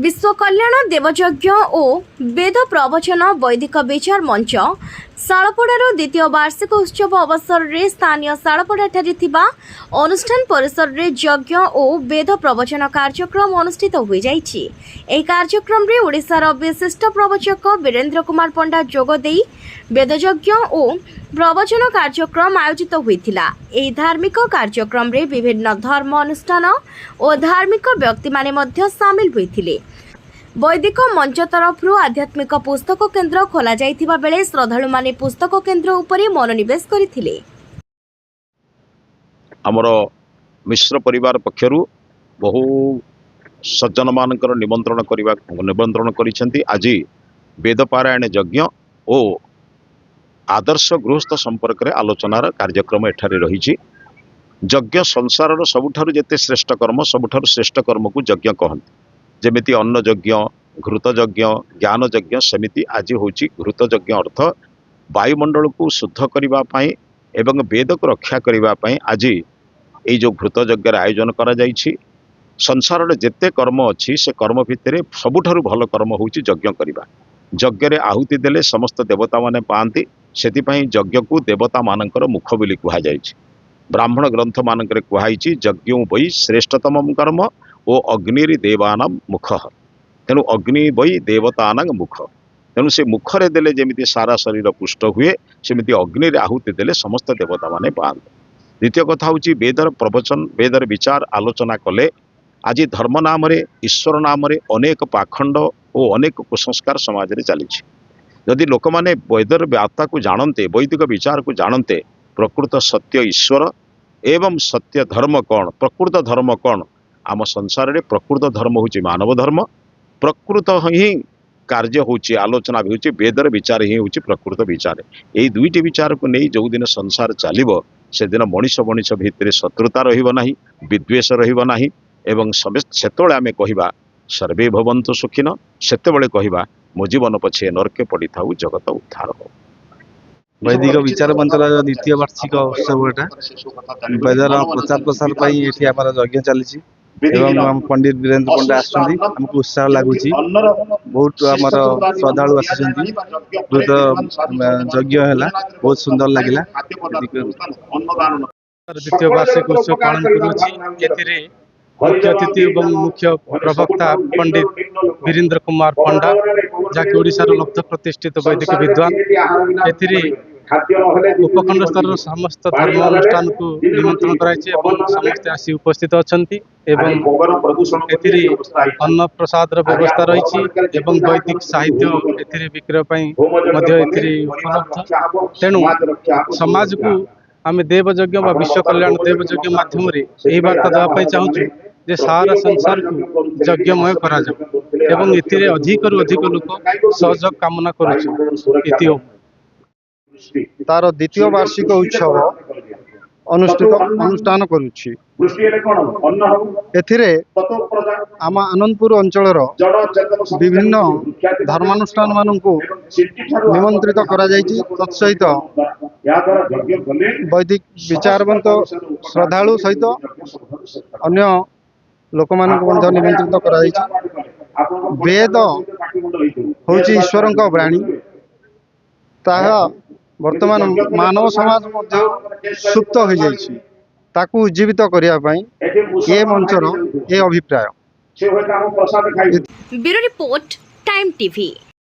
ବିଶ୍ୱ କଲ୍ୟାଣ ଦେବଯଜ୍ଞ ଓ ବେଦ ପ୍ରବଚନ ବୈଦିକ ବିଚାର ମଞ୍ଚ ଶାଳପଡ଼ାର ଦ୍ୱିତୀୟ ବାର୍ଷିକ ଉତ୍ସବ ଅବସରରେ ସ୍ଥାନୀୟ ଶାଳପଡ଼ାଠାରେ ଥିବା ଅନୁଷ୍ଠାନ ପରିସରରେ ଯଜ୍ଞ ଓ ବେଦ ପ୍ରବଚନ କାର୍ଯ୍ୟକ୍ରମ ଅନୁଷ୍ଠିତ ହୋଇଯାଇଛି। ଏହି କାର୍ଯ୍ୟକ୍ରମରେ ଓଡ଼ିଶାର ବିଶିଷ୍ଟ ପ୍ରବଚକ ବୀରେନ୍ଦ୍ର କୁମାର ପଣ୍ଡା ଯୋଗଦେଇ ବେଦଯଜ୍ଞ ଓ ପ୍ରବଚନ କାର୍ଯ୍ୟକ୍ରମ ଆୟୋଜିତ ହୋଇଥିଲା। ଏହି ଧାର୍ମିକ କାର୍ଯ୍ୟକ୍ରମରେ ବିଭିନ୍ନ ଧର୍ମ ଅନୁଷ୍ଠାନ ଓ ଧାର୍ମିକ ବ୍ୟକ୍ତିମାନେ ମଧ୍ୟ ସାମିଲ ହୋଇଥିଲେ। ବୈଦିକ ମଞ୍ଚ ତରଫରୁ ଆଧ୍ୟାତ୍ମିକ ପୁସ୍ତକ କେନ୍ଦ୍ର ଖୋଲାଯାଇଥିବା ବେଳେ ଶ୍ରଦ୍ଧାଳୁମାନେ ପୁସ୍ତକ କେନ୍ଦ୍ର ଉପରେ ମନୋନିବେଶ କରିଥିଲେ। ଆମର ମିଶ୍ର ପରିବାର ପକ୍ଷରୁ ବହୁ ସଜ୍ଜନମାନଙ୍କର ନିମନ୍ତ୍ରଣ କରିଛନ୍ତି। ଆଜି ବେଦ ପାରାୟଣ ଯଜ୍ଞ ଓ ଆଦର୍ଶ ଗୃହସ୍ଥ ସମ୍ପର୍କରେ ଆଲୋଚନାର କାର୍ଯ୍ୟକ୍ରମ ଏଠାରେ ରହିଛି। ଯଜ୍ଞ ସଂସାରର ସବୁଠାରୁ ଯେତେ ଶ୍ରେଷ୍ଠ କର୍ମ, ସବୁଠାରୁ ଶ୍ରେଷ୍ଠ କର୍ମକୁ ଯଜ୍ଞ କହନ୍ତି। ଯେମିତି ଅନ୍ନ ଯଜ୍ଞ, ଘୃତ ଯଜ୍ଞ, ଜ୍ଞାନ ଯଜ୍ଞ, ସେମିତି ଆଜି ହେଉଛି ଘୃତ ଯଜ୍ଞ। ଅର୍ଥ ବାୟୁମଣ୍ଡଳକୁ ଶୁଦ୍ଧ କରିବା ପାଇଁ ଏବଂ ବେଦକୁ ରକ୍ଷା କରିବା ପାଇଁ ଆଜି ଏଇ ଯେଉଁ ଘୃତ ଯଜ୍ଞର ଆୟୋଜନ କରାଯାଇଛି। ସଂସାରରେ ଯେତେ କର୍ମ ଅଛି, ସେ କର୍ମ ଭିତରେ ସବୁଠାରୁ ଭଲ କର୍ମ ହେଉଛି ଯଜ୍ଞ କରିବା। ଯଜ୍ଞରେ ଆହୁତି ଦେଲେ ସମସ୍ତ ଦେବତାମାନେ ପାଆନ୍ତି। ସେଥିପାଇଁ ଯଜ୍ଞକୁ ଦେବତାମାନଙ୍କର ମୁଖ ବୋଲି କୁହାଯାଇଛି। ବ୍ରାହ୍ମଣ ଗ୍ରନ୍ଥମାନଙ୍କରେ କୁହାଯାଇଛି, "ଯଜ୍ଞ ବୈ ଶ୍ରେଷ୍ଠତମ କର୍ମ ଓ ଅଗ୍ନିରି ଦେବାନାମ ମୁଖ"। ତେଣୁ ଅଗ୍ନି ବୈ ଦେବତାନାଂ ମୁଖ। ତେଣୁ ସେ ମୁଖରେ ଦେଲେ ଯେମିତି ସାରା ଶରୀର ପୁଷ୍ଟ ହୁଏ, ସେମିତି ଅଗ୍ନିରେ ଆହୁତି ଦେଲେ ସମସ୍ତ ଦେବତାମାନେ ପାଆନ୍ତି। ଦ୍ୱିତୀୟ କଥା ହେଉଛି, ବେଦର ପ୍ରବଚନ, ବେଦର ବିଚାର ଆଲୋଚନା କଲେ ଆଜି ଧର୍ମ ନାମରେ, ଈଶ୍ୱର ନାମରେ ଅନେକ ପାଖଣ୍ଡ ଓ ଅନେକ କୁସଂସ୍କାର ସମାଜରେ ଚାଲିଛି। ଯଦି ଲୋକମାନେ ବେଦର ବାର୍ତ୍ତାକୁ ଜାଣନ୍ତେ, ବୈଦିକ ବିଚାରକୁ ଜାଣନ୍ତେ, ପ୍ରକୃତ ସତ୍ୟ ଈଶ୍ୱର ଏବଂ ସତ୍ୟ ଧର୍ମ କ'ଣ, ପ୍ରକୃତ ଧର୍ମ କ'ଣ? ଆମ ସଂସାରରେ ପ୍ରକୃତ ଧର୍ମ ହେଉଛି ମାନବ ଧର୍ମ। ପ୍ରକୃତ ହିଁ କାର୍ଯ୍ୟ ହେଉଛି, ଆଲୋଚନା ବି ହେଉଛି, ବେଦର ବିଚାର ହିଁ ହେଉଛି ପ୍ରକୃତ ବିଚାର। ଏଇ ଦୁଇଟି ବିଚାରକୁ ନେଇ ଯେଉଁଦିନ ସଂସାର ଚାଲିବ, ସେଦିନ ମଣିଷ ମଣିଷ ଭିତରେ ଶତ୍ରୁତା ରହିବ ନାହିଁ, ବିଦ୍ୱେଷ ରହିବ ନାହିଁ ଏବଂ ସମସ୍ତେ ସେତେବେଳେ ଆମେ କହିବା, "ସର୍ବେ ଭବନ୍ତୁ ସୁଖିନ"। ସେତେବେଳେ କହିବା, "ମୋ ଜୀବନ ପଛେ ନର୍କେ ପଡ଼ିଥାଉ, ଜଗତ ଉଦ୍ଧାର ହଉ"। ବୈଦିକ ବିଚାର ମଞ୍ଚର ଦ୍ୱିତୀୟ ବାର୍ଷିକ ଉତ୍ସବ ଏଟା। ବେଦର ପ୍ରଚାର ପ୍ରସାର ପାଇଁ ଏଠି ଆମର ଯଜ୍ଞ ଚାଲିଛି ଏବଂ ଆମ ପଣ୍ଡିତ ବୀରେନ୍ଦ୍ର ପଣ୍ଡା ଆସିଛନ୍ତି। ଆମକୁ ଉତ୍ସାହ ଲାଗୁଛି ବହୁତ। ଆମର ଶ୍ରଦ୍ଧାଳୁ ଆସିଛନ୍ତି। ଦ୍ରୁତ ଯଜ୍ଞ ହେଲା, ବହୁତ ସୁନ୍ଦର ଲାଗିଲା। ଦ୍ୱିତୀୟ ବାର୍ଷିକ ଉତ୍ସବ ପାଳନ କରୁଅଛି। ଏଥିରେ ମୁଖ୍ୟ ଅତିଥି ଏବଂ ମୁଖ୍ୟ ପ୍ରବକ୍ତା ପଣ୍ଡିତ ବୀରେନ୍ଦ୍ର କୁମାର ପଣ୍ଡା, ଯାହାକି ଓଡ଼ିଶାର ଲବ୍ଧ ପ୍ରତିଷ୍ଠିତ ବୈଦିକ ବିଦ୍ୱାନ। ଏଥିରେ ଉପଖଣ୍ଡ ସ୍ତରର ସମସ୍ତ ଧର୍ମ ଅନୁଷ୍ଠାନକୁ ନିମନ୍ତ୍ରଣ କରାଯାଇଛି ଏବଂ ସମସ୍ତେ ଆସି ଉପସ୍ଥିତ ଅଛନ୍ତି ଏବଂ ଏଥିରେ ଅନ୍ନପ୍ରସାଦର ବ୍ୟବସ୍ଥା ରହିଛି ଏବଂ ବୈଦିକ ସାହିତ୍ୟ ଏଥିରେ ବିକ୍ରୟ ପାଇଁ ମଧ୍ୟ ଏଥିରେ ଉପଲବ୍ଧ। ତେଣୁ ସମାଜକୁ ଆମେ ଦେବଯଜ୍ଞ ବା ବିଶ୍ୱ କଲ୍ୟାଣ ଦେବଯଜ୍ଞ ମାଧ୍ୟମରେ ଏହି ବାର୍ତ୍ତା ଦେବା ପାଇଁ ଚାହୁଁଛୁ ଯେ ସାରା ସଂସାରକୁ ଯଜ୍ଞମୟ କରାଯାଉ ଏବଂ ଏଥିରେ ଅଧିକରୁ ଅଧିକ ଲୋକ ସହଯୋଗ କାମନା କରୁଛୁ। ଇତି ଓମ୍। ତାର ଦ୍ୱିତୀୟ ବାର୍ଷିକ ଉତ୍ସବ ଅନୁଷ୍ଠାନ କରୁଛି। ଏଥିରେ ଆମ ଆନନ୍ଦପୁର ଅଞ୍ଚଳର ବିଭିନ୍ନ ଧର୍ମାନୁଷ୍ଠାନ ମାନଙ୍କୁ ନିମନ୍ତ୍ରିତ କରାଯାଇଛି। ତତ୍ସହିତ ବୈଦିକ ବିଚାରବନ୍ତ ଶ୍ରଦ୍ଧାଳୁ ସହିତ ଅନ୍ୟ ଲୋକମାନଙ୍କୁ ମଧ୍ୟ ନିମନ୍ତ୍ରିତ କରାଯାଇଛି। ବେଦ ହେଉଛି ଈଶ୍ୱରଙ୍କ ବାଣୀ। ତାହା ବର୍ତ୍ତମାନ ମାନବ ସମାଜ ମଧ୍ୟ ସୁପ୍ତ ହୋଇଯାଇଛି। ତାକୁ ଉଜ୍ଜୀବିତ କରିବା ପାଇଁ ଏ ମଞ୍ଚର ଏ ଅଭିପ୍ରାୟ। Bureau report, time TV.